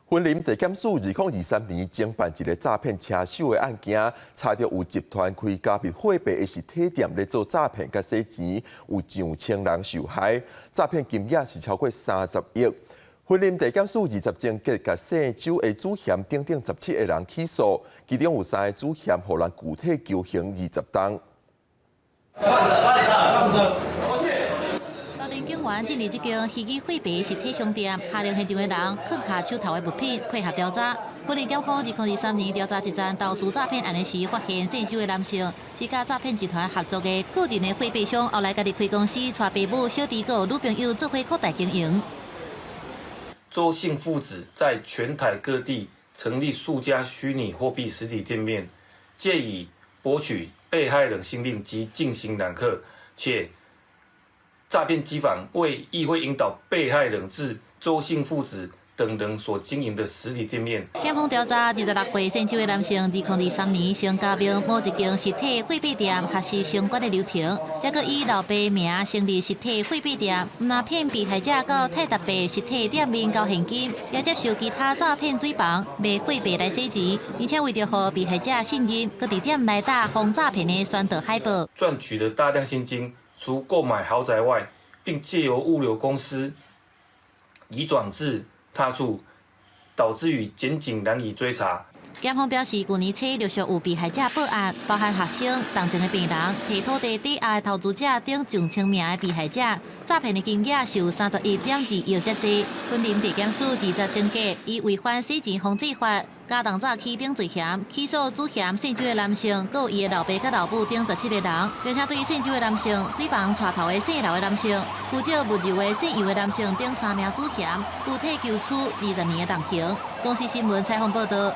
雲林地檢署2023年偵辦一個詐騙車手的案件，查著有集團開加密貨幣的實體店咧做詐騙佮洗錢，有上千人受害，詐騙金額是超過30億。雲林地檢署20偵結共姓周的主嫌等等17個人起訴，其中有三个主嫌予人具體求刑20冬。高雄警員進入這間虛擬貨幣實體商店，下令現場的人囥下手頭的物品，配合調查。雲林檢方2023年調查一宗投資詐騙案的時，發現姓周的男性是佮詐騙集團合作的個人的貨幣商，後來家己開公司，帶爸母、小弟佮女朋友做伙擴大經營。周姓父子在全台各地成立數家虛擬貨幣實體店面，借以博取被害人信任及進行攬客，且詐騙機房為亦會引導被害人至周姓父子等人所經營的實體店面。檢方調查，26歲姓周的男性，2023年先加盟某一間實體貨幣店，學習相關的流程，再閣以老爸名成立實體貨幣店，毋但騙被害者到泰達幣實體店面交現金，也接受其他詐騙水房賣貨幣來洗錢，而且為著予被害者信任，閣佇店內打防詐騙的宣導海報，賺取了大量現金，除購買豪宅外，並借由物流公司移轉至他處，導致於檢警難以追查。檢方表示，舊年初陸續有被害者報案，包含學生、重症的病人、提土地抵押的投資者等上千名的被害者，詐騙的金額是有31.2億遮濟。雲林地檢署20偵結，以違反洗錢防制法、加重詐欺等罪嫌，起訴主嫌姓周的男性，閣有伊的老爸佮老母等17個人，並且對姓周的男性、水房帶頭的姓劉的男性、負責物流的姓楊的男性等三名主嫌，具體求處20年的重刑。公視新聞採訪報導。